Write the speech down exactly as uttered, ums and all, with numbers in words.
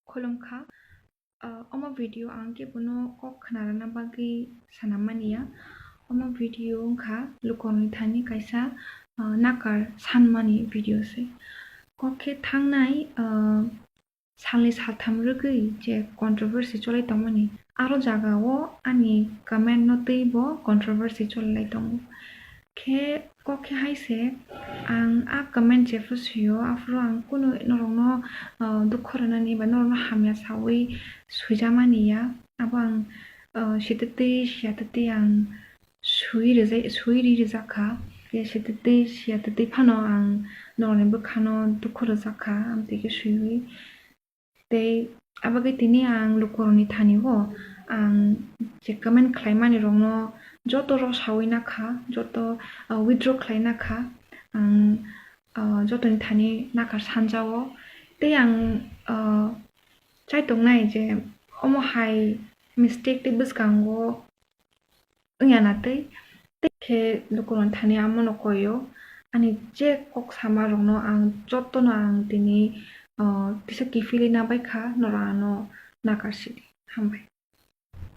Khulumkha. Ah, omo video ang kebono kok khwnarwna bagwi sanammani ya. Omo video wngkha lukurokni thani kaisa, ah, nakar sanmani video se. Kok khe thangnai, ah, salni saltham rwgwi je controversy cholai tongmani, aro jagao ani comment no twibo controversy cholai tongo. Khe kok khe hai se, ang a comment jepho sio, aphuru ang kunu norokno, ah, dukho rwnani ba norokno hamya sawi swijamani ya. Abo ang, ah, sitwtwi siyatwtwi ang swi rijai-, swi ri rijak kha. Khe sitwtwi siyatwtwi phano ang norokni bwkhano dukho rwjak kha, amtwi khe swiwi. Tei abagwi tini ang lukurokni thani o ang je comment khlaimani rokno joto rw sawi nakha, joto, ah, withdraw khlai nakha. Ang, ah, jotoni thani nakar sanjao. Tei ang, ah, chai tongnai je omo hai mistake tei bwskango wngya na tei, tei khe lukurokni thani amono koio. Ani je kok sama rokno ang jotono ang tini, ah, kisa kiphilwi nabaikha, norok ano nakar sidi. Hambai.